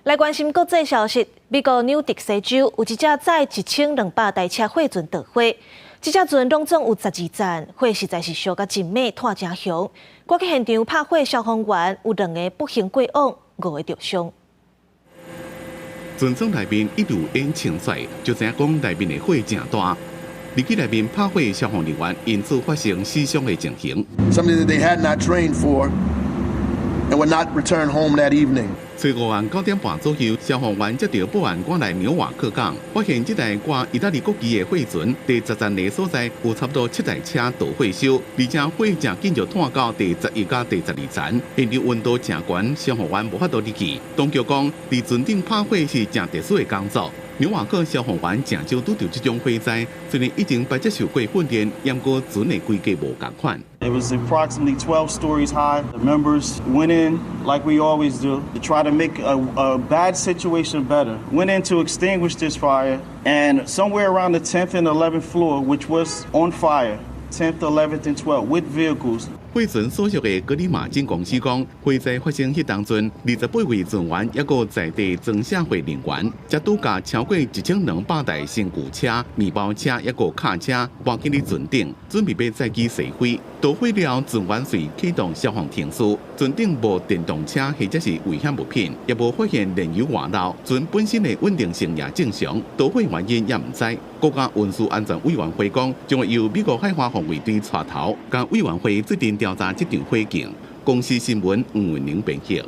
來關心國際消息，美國紐澤西州有一隻載1200台車貨船著火，這隻船攏總有12層，火實在是燒甲真猛，湠誠熊。趕去現場拍火消防員有兩个不幸過往，五个著傷。船艙內面一路煙衝出來，就知影講內面的火誠大。入去內面拍火消防人員因此發生死傷的情形。 Something that they had not trained for and would not return home that evening. 初五晚9點半左右，消防員接到報案，趕來紐瓦克港，發現這台掛意大利國旗的貨船，佇10層的所在有差不多七台車著火燒，而且火誠緊就湠到第11佮第12層，現場溫度誠懸，消防員無法度入去。當局講，佇船頂拍火是誠特殊的工作。紐瓦克消防員誠少拄著這種火災，雖然以前捌接受過訓練，毋過船的規格無仝款。 It was approximately 12 stories high. The members went in like we always do to try to make a bad situation better. Went in to extinguish this fire, and somewhere around the 10th and 11th floor, which was on fire, 10th, 11th, and 12th, with vehicles. 貨船所屬的格里馬金公司講，火災發生彼當陣，28位船員抑閣在地裝卸貨人員，才拄共超過1200台身軀車、麵包車抑閣卡車搬進佇船頂，準備欲載去西非。著火了，船員隨啟動消防程序，船頂無電動車或者是危險物品，也無發現燃油外漏，船本身的穩定性也正常，著火原因也毋知。國家運輸安全委員會講，將會由美國海岸防衛隊帶頭，共委員會做陣調查這場火警。公視新聞吳文玲編譯。